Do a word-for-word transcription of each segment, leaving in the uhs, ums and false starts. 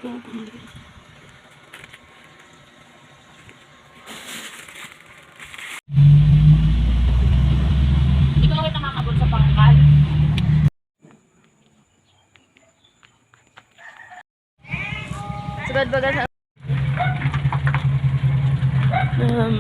Ikaw ay nakakabot sa pangkal. Sugad baga sa, um,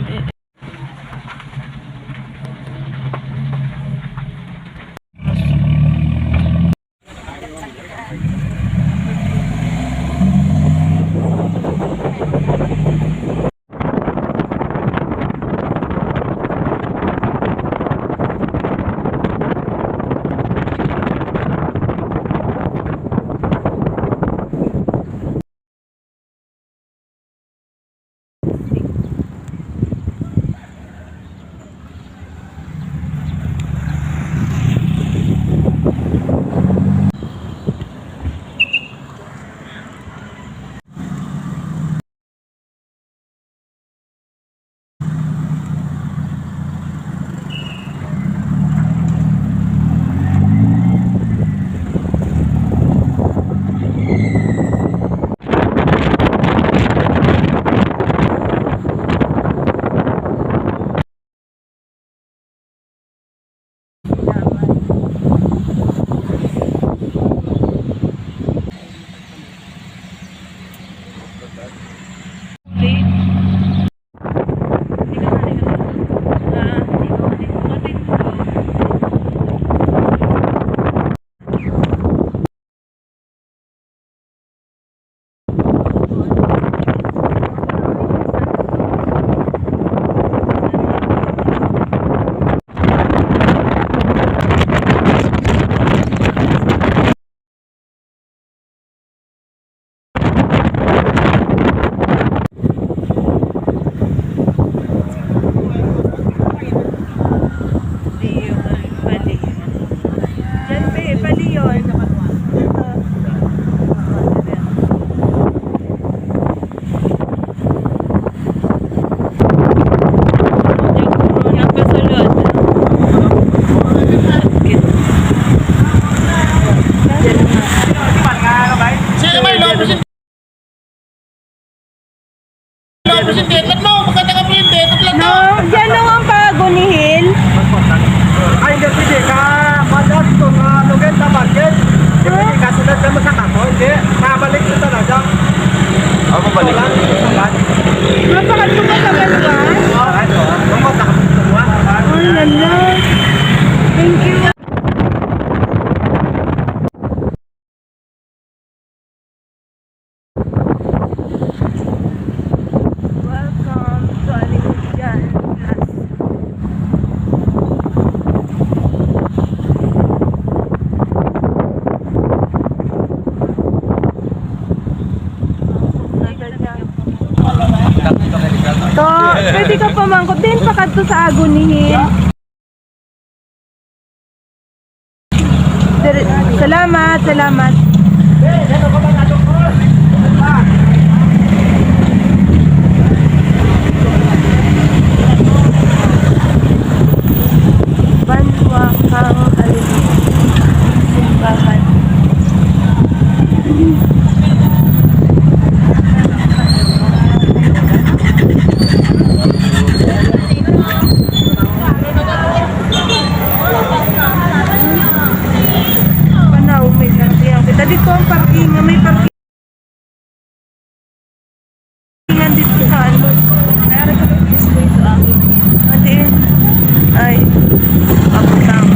Leon, Palion. Diyan, pe, Palion. Nagpasulod. Diyan, ma. Sino may lobos? Presidente, tatlo, magkataga presidente, tatlo. No, diyan daw ang pagunihil. Ay, hindi, pwede ka madadto sa Lugenta Market. Hindi, pwede ka, sunod ka mo sa kato, hindi. Mabalik ka talaga. Ako balik. Wala, sunod. Mapakadto ka sa Baluan? Oo, ano, lumot ako sa Baluan. Ay, lala. Thank you. Welcome to Alimodian Plaza. To, pwede ka pamangkot din pa kadto sa Agunihin. Salamat, salamat. Banwa kang Alimodian. Simbahan. Panaw, may parking. Kita dito ang parking, may parkingan dito sa ano. Ate, ay, abot lang.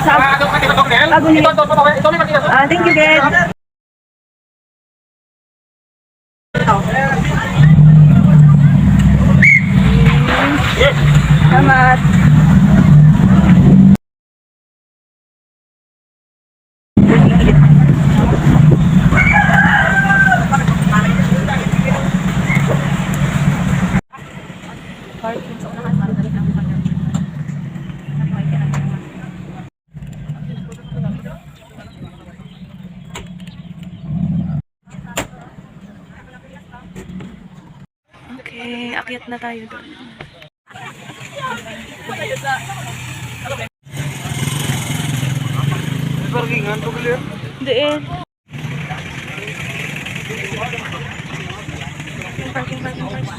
Sa Agunihin. Ah, thank you, guys. Akyat na tayo doon. May parkingan to, Glenn? Diin. Parking, parking, parking.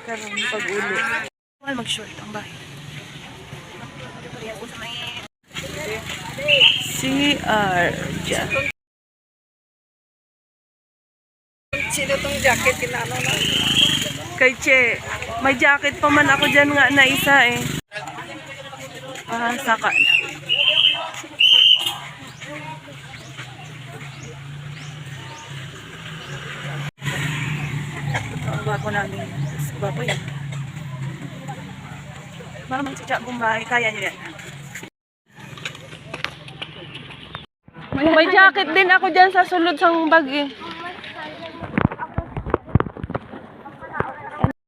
Karon pag-uli. Wala mag-short ang bahay. C R dyan. Sino tong jacket? Kinano na. Kay Che, may jacket pa man ako dyan nga na isa eh. Ah, saka. Ang gwapo namin. Gwapo yan. Mama, si Cha Bombay, kaya niyo yan. May jacket din ako dyan sa sulod sang bag eh.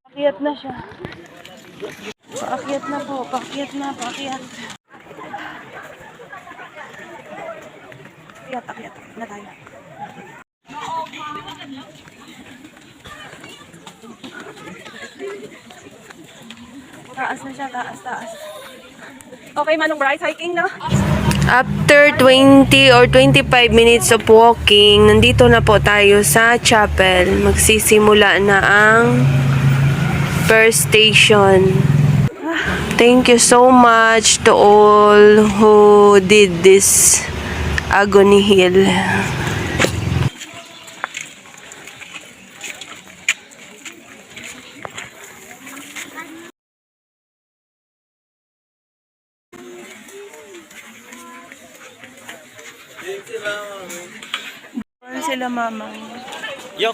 Paakyat na siya. Paakyat na po, paakyat na, paakyat. Akyat, akyat, akyat na tayo. Taas na siya, taas, taas. Okay, Manong Bryce, hiking na. After twenty or twenty-five minutes of walking, nandito na po tayo sa chapel. Magsisimula na ang first station. Thank you so much to all who did this Agony Hill. Sila mama. Yok.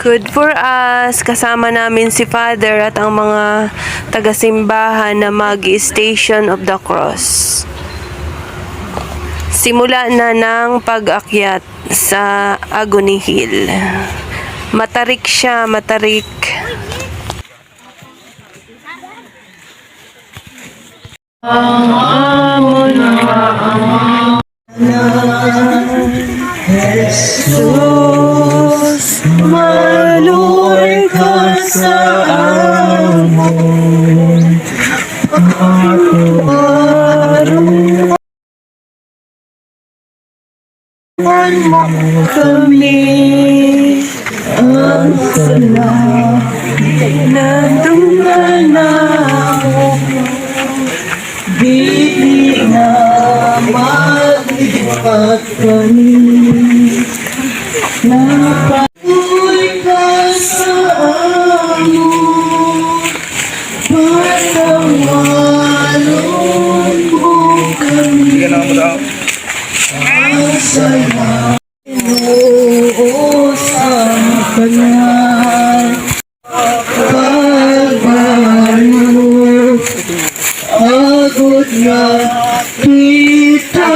Good for us. Kasama namin si Father at ang mga taga-simbahan na mag-Station of the Cross. Simula na ng pag-akyat sa Agony Hill. Matarik siya, matarik. Ang amon nga Ama, Jesus, maluoy ka sa amon. Ako aron Mo kami ang sala, nadunggan namo, dili na maglipat kami. Napaluoy ka sa amon, patawaron mo kami. Sige na mo daw. Ang saya, Ginoo, sa tanan. Pagbayo, agod nga kita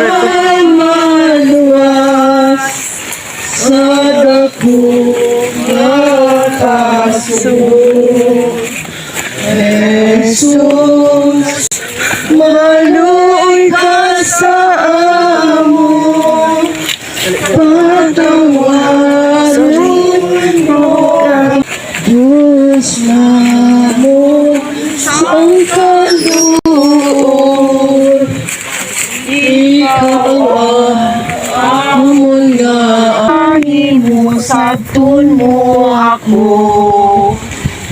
maluwas sa dako nga kaso. Jesus, maluoy ka sa amon, patawaron mo kami. Diyos namon, sa ang kaluoy, ikaw ang amon nga ani mo, sabton mo ako.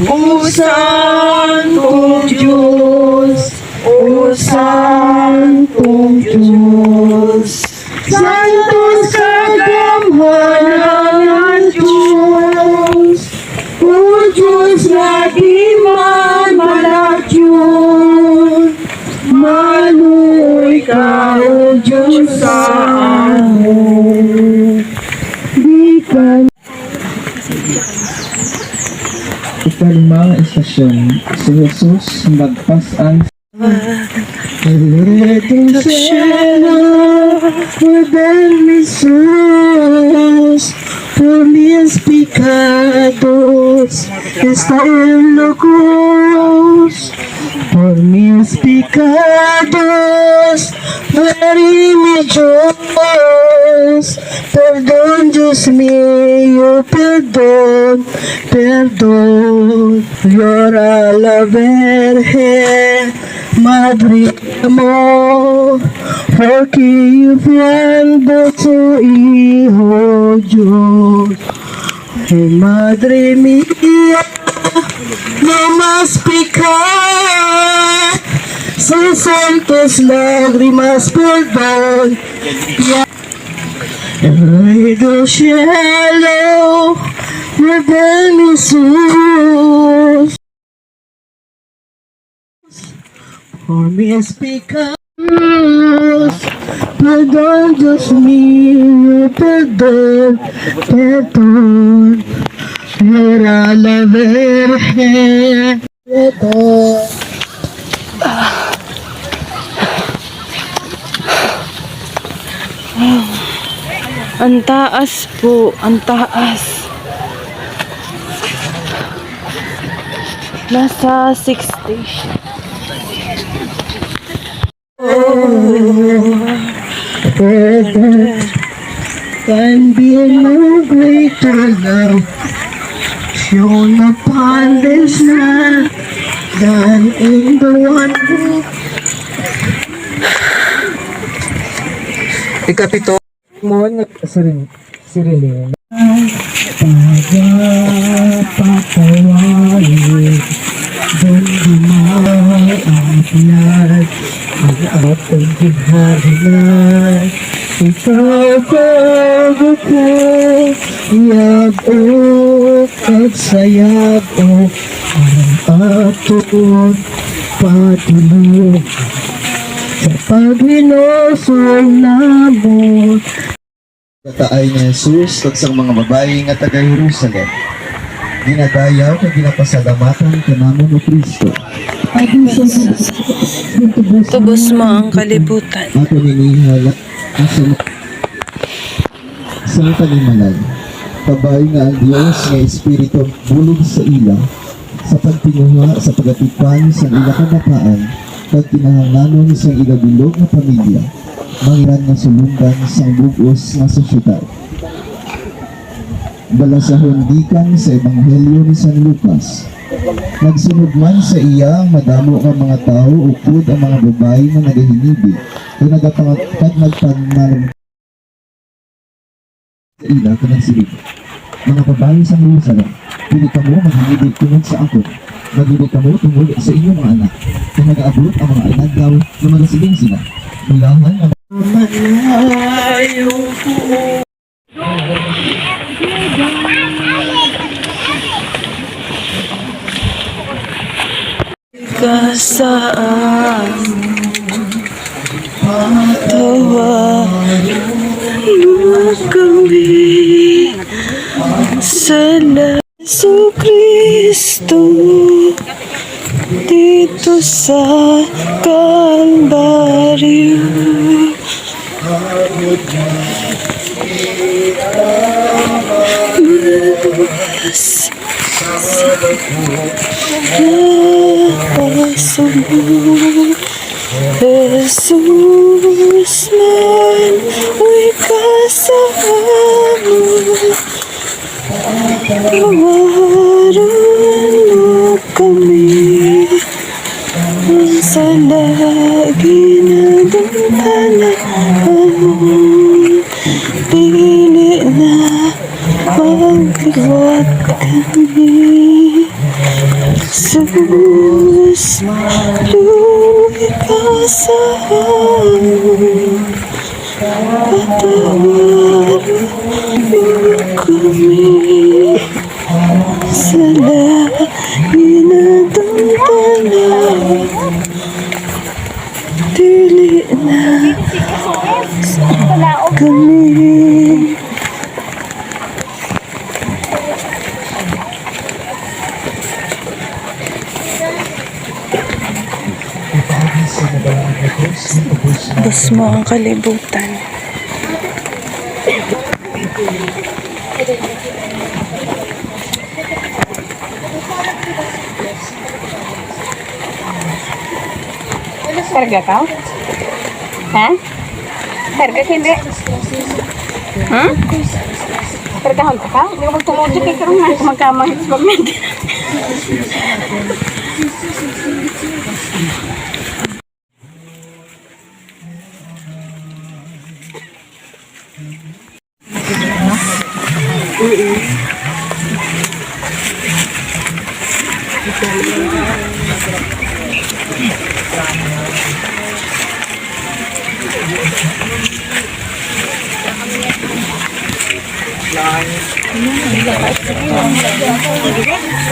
O Santo Dios, o Santo Dios, santos ka gamhanan nga Dios, o Dios nga di man Tao Diyos sa amon. Di ka. Ikalima nga istasyon, si Jesus nagpas-an. Return to cielo, rebel mi sus, por mis pecados está en la cruz. Por mis pecados, muere mi Dios. Perdón, Dios mío, perdón, perdón. Llora la Virgen, Madre de amor, porque yo fui tu hijo Dios. Ay, madre mía, no mas pecar, sus santas lágrimas perdón. Ya. El Rey del cielo, rebel mi sus. Por mis pecados, perdón, Dios mío, perdón, perdón. Era la Virgen, perdón. Ang taas po, ang taas. Nasa sixty siya. Can be no greater love shown upon this earth than in the one who Ikapito. Mo nga siring, siring. Pagpapatawarin, dundumay ang piyan, ang atong ginharian. Ikaw, Kagoko, yab-ok kag sayab-ok ang aton patulog sa paghinusog namon. Kataay ni Jesus kag sang mga babayi nga taga Jerusalem, ginadayaw kag ginapasalamatan ka namon, O Cristo. Tubos mo ang kalibutan. Ato ninihala sa sang panimalay. Kabay nga ang Dios nga Espiritu bulig sa ila sa pagtinguha sa pagatipan sang ila kadataan kag kinahanglanon sang ila bilog nga pamilya, mangiran nga sulundan sang bug-os nga sosyedad. Balasahon gikan sa Ebanghelyo ni San Lucas. Nagsunog man sa iya ang madamo nga mga tawo upod ang mga babayi nga nagahinibi kag nagapang-, kag nagpangmalum- sa ila kag nagsiling, "Mga babayi sang Jerusalem, dili kamo maghinibi tungod sa akon, maghinibi kamo tungod sa inyo mga anak, kay nagaabot ang mga inadlaw nga magasiling sila, 'Bulahan ang malayo ko.'" Ka sa amon, patawaron mo kami sa la-, Jesucristo, dito sa Kalbaryo. Mas nakasubo, Jesus man, uy, ka sa amon. Tawaron mo kami. Ang sala ginadumtan namon, dili na magbuhat kami. Jesus, luoy ka sa amon. Patawaron mo kami. Sala ginadumtan namon, dili na Kami. Ubos mo ang kalibutan. Karga ka? Ha? Karga ka, hindi? Hmm? Kargahon ko ka? Hindi ko magtungod kay karon nga, magkamang sa pagmig.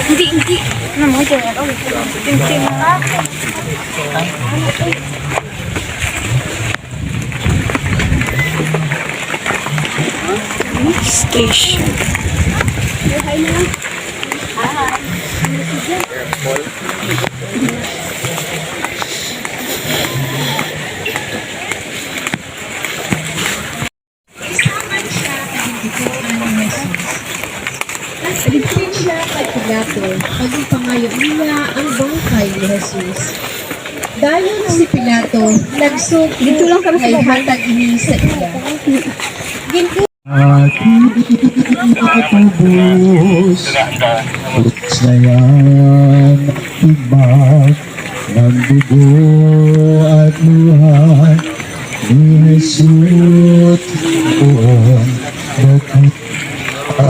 Hindi, hindi. Ano mo, hindi. Hindi, hindi. Station. Adto siya kay Pilato, pag-ipangayo niya ang bangkay ni Jesus. Dayon si Pilato nagsugo nga ihatag ini sa iya. Gin- Aking matubos, sa yan timbang ng dugo at luha ni Jesus, buong dakula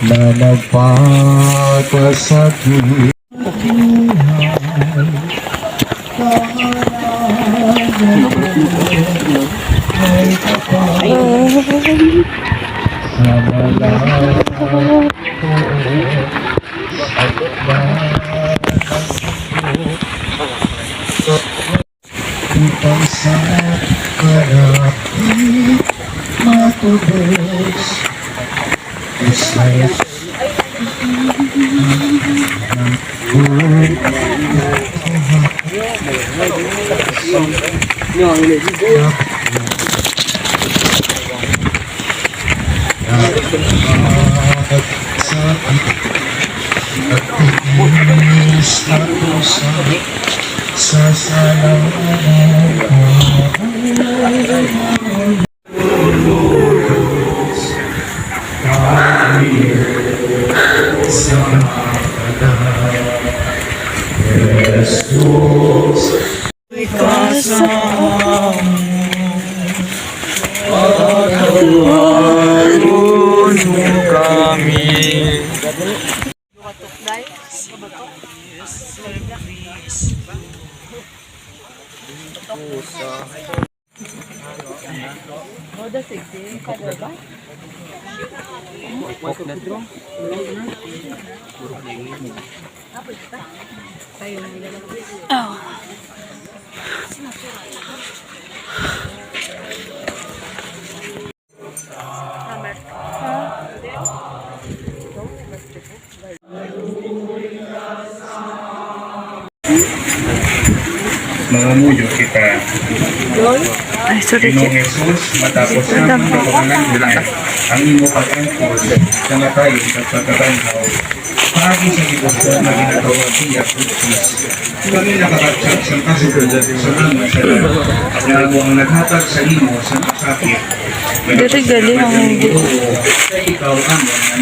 na nagpapasakit. Upang sa karapi matubos. Sa salamat Mangamuyo kita. Ay, sorry, Ginoong Jesus, matapos ang pagkabangan nila, ang imo pag-angkol sa kamatayon kag pagkabanhaw, paagi sa gibuston nga ginatawag niya Baptis, kami nakakatsak sa kasulod sa amon sa Lord, nga amo ang naghatag sa imo sa sakit. Diri gali ang hindi.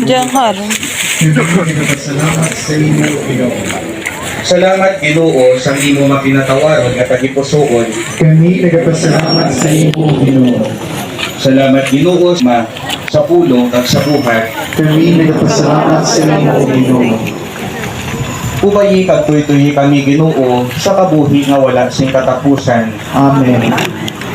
Diyan, Har. Salamat sa imo, Ginoo. Salamat, Ginoo, sa imo nga pinatawaron nga tagipusoon. Kami nagapasalamat sa imo, Ginoo. Salamat, Ginoo, ma, sa pulong kag sa buhat. Kami nagapasalamat sa imo, Ginoo. Ubayi kag tuytoyi kami, Ginoo, sa kabuhi nga wala sing katapusan. Amen.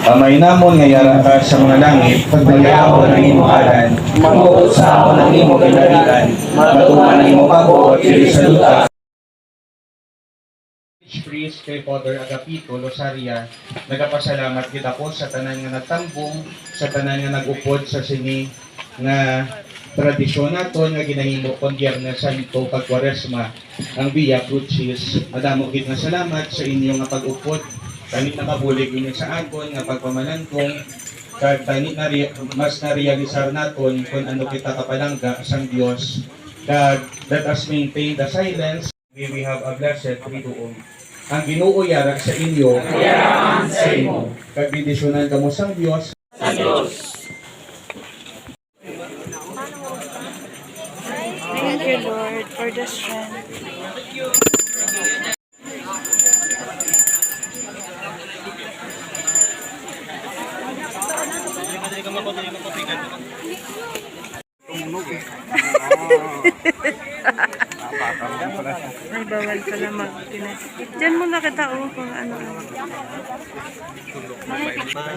Amay namon nga yara ka sa mga langit, pagbayawon ang imo ngalan. Mabuot sa amon ang imo ginharian. Matuman ang imo pagbuot diri sa duta. Priest kay Father Agapito Losaria, nagapasalamat kita po sa tanan nga nagtambong, sa tanan nga nag-upod sa sini nga tradisyon naton nga ginahimo kon Biyernes Santo kag Kwaresma, ang Via Crucis. Madamo gid nga salamat sa inyo nga pag-upod. Kami nakabulig ninyo sa aton nga pagpamalangkong, kag tani na ri-, mas narealisar naton kon ano kita kapalangga sang Dios. Kag let us maintain the silence. May we have a blessed Triduum. Ang Ginoo yara sa inyo. Yara sa imo. Kag bendisyonan kamo sang Dios. Sa Dios. Thank you, Lord, for the strength. Tumunog eh. Ay, bawal pala mag-, diyan muna kita, oh, kung ano, ano.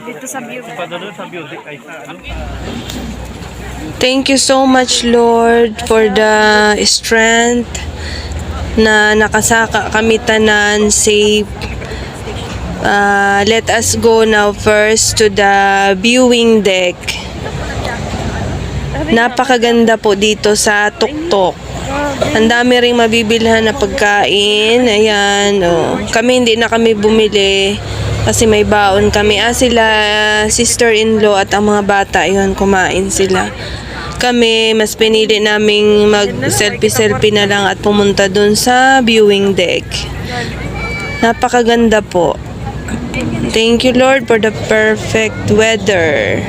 Dito sa view. Padulong sa view, di, ay, sa ano. Thank you so much, Lord, for the strength na nakasaka kami tanan safe. Ah, let us go now first to the viewing deck. Napakaganda po dito sa tuktok. Ang dami ring mabibilhan na pagkain. Ayan, oh. Kami, hindi na kami bumili kasi may baon kami. Ah, sila, sister-in-law at ang mga bata, yun, kumain sila. Kami, mas pinili naming mag-selfie-selfie na lang at pumunta dun sa viewing deck. Napakaganda po. Thank you, Lord, for the perfect weather.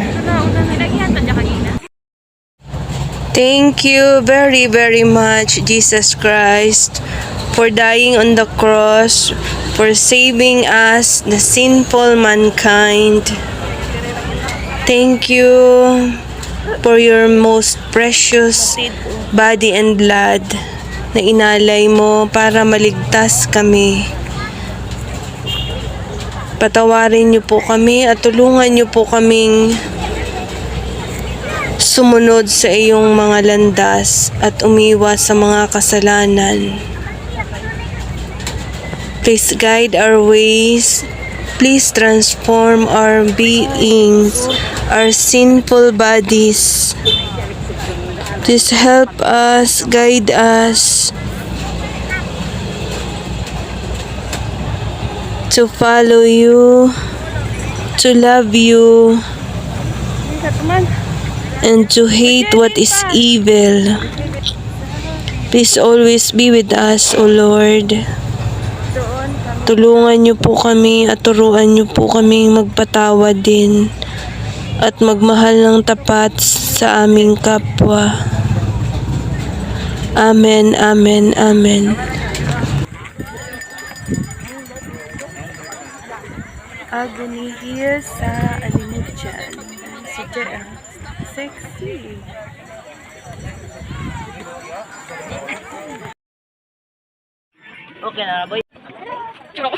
Thank you very, very much, Jesus Christ, for dying on the cross, for saving us, the sinful mankind. Thank you for your most precious body and blood na inalay mo para maligtas kami. Patawarin niyo po kami at tulungan niyo po kaming sumunod sa iyong mga landas at umiwas sa mga kasalanan. Please guide our ways. Please transform our beings, our sinful bodies. Please help us, guide us to follow you, to love you, and to hate what is evil. Please always be with us, O Lord. Tulungan niyo po kami at turuan niyo po kaming magpatawad din at magmahal ng tapat sa aming kapwa. Amen, amen, amen. Agony Hill sa Alimutian. Si J R. Sexy. Okay na, boy. Kita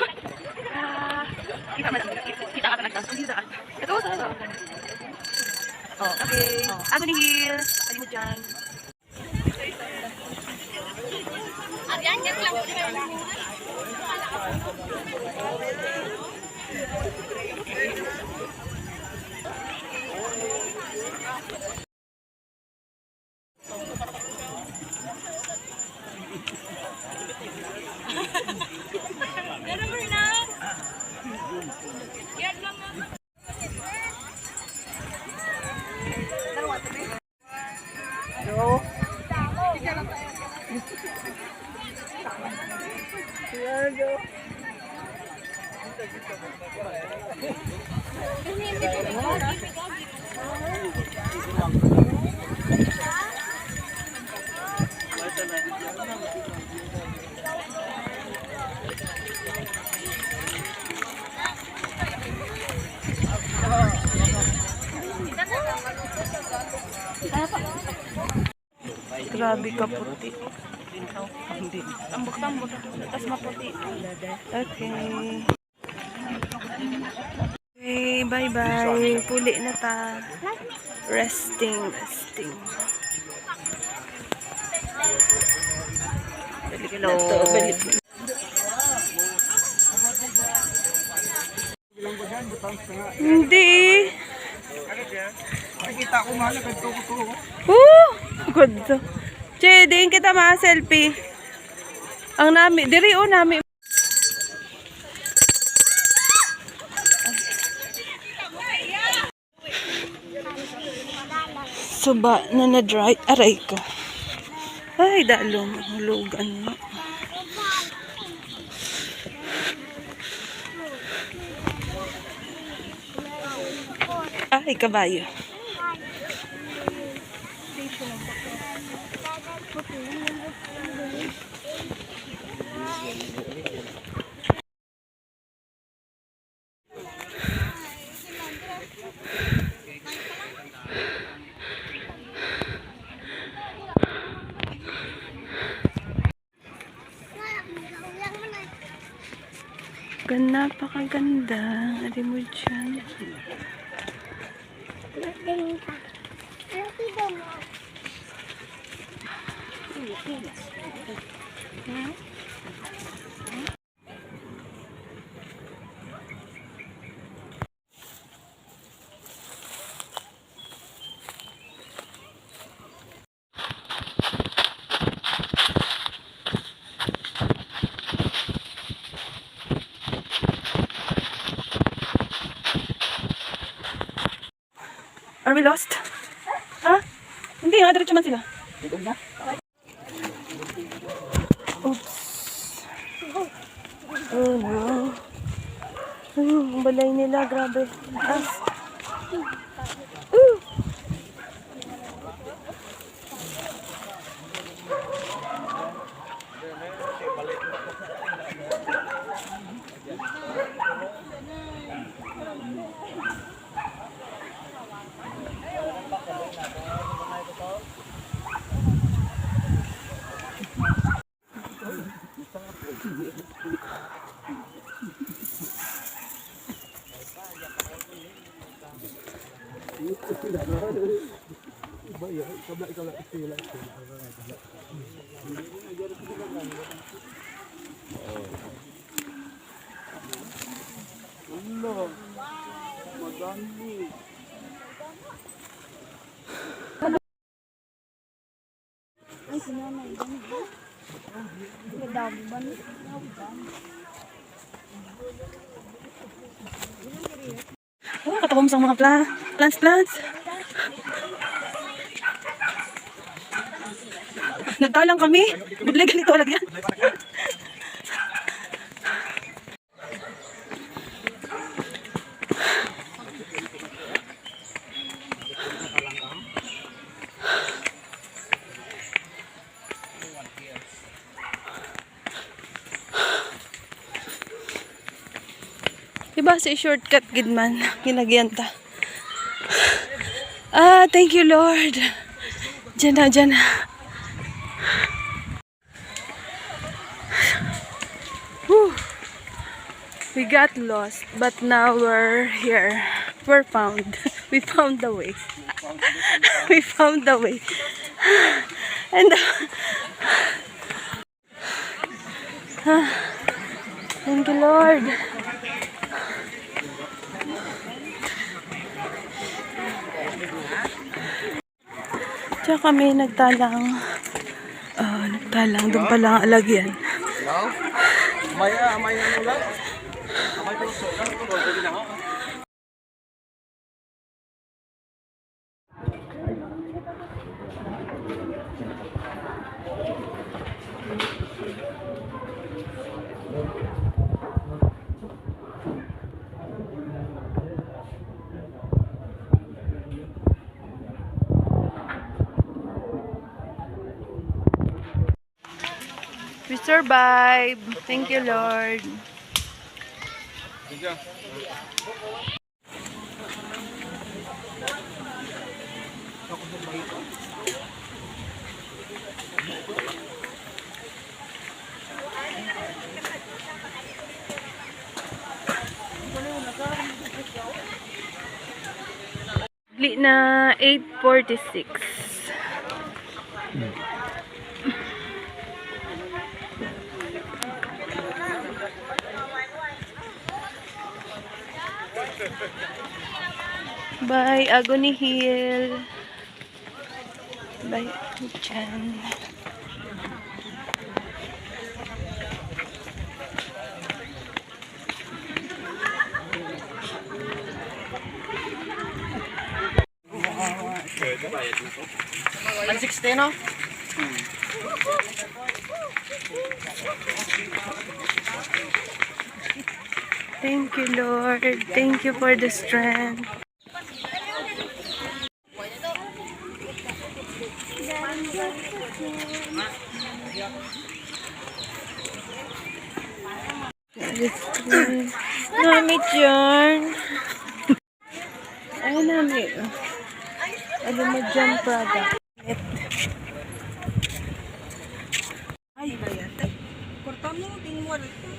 ka na, kita ka. Ito, sa ano? Oh, okay. Oh, Agony Hill. Alimutian. Grabe ka puti. Tambok-tambok. Tas maputi. Okay. Okay, bye-bye. Puli na ta. Resting, resting. Balik na to, balik. Hindi. Nakikita ko, mahal, nagtuko-tuko. Oh, good. Che, diin kita ma-selfie. Ang nami, diri o nami. Suba na na-dry. Aray ko. Ay, dalom. Hulugan mo. Ay, kabayo. Gan-, napakaganda. Ari mo dyan. Are we lost? Ha? Hindi nga, diretso man sila. Oops. Oh no. Hmm, ang balay nila, grabe. Taas. Ooh. Hello. Madami. Ay, si Nanay, ganun, ha? Madami ba ni? Ah, katuwang sa mga pla-, plants, plants. Nagtalang kami. Budlay ganito, lagyan. Diba, si shortcut gid man ginagyan ta. Ah, thank you, Lord. Diyan na, diyan na. Whew. We got lost, but now we're here. We're found. We found the way. We found the way. And, ah, thank you, Lord. Tsaka kami nagtalang. Ah, nagtalang. Doon pala ang alagyan. Hello? May, ah, may ano lang? May puso lang. We survive. Thank you, Lord. Li na eight forty-six. By Agony Hill. By Chan. One sixty, no? Thank you, Lord. Thank you for the strength. Nami John. Ay, nami. Ano mo dyan, Prada? Ay, bayat. Korta mo, din mo, ano ito?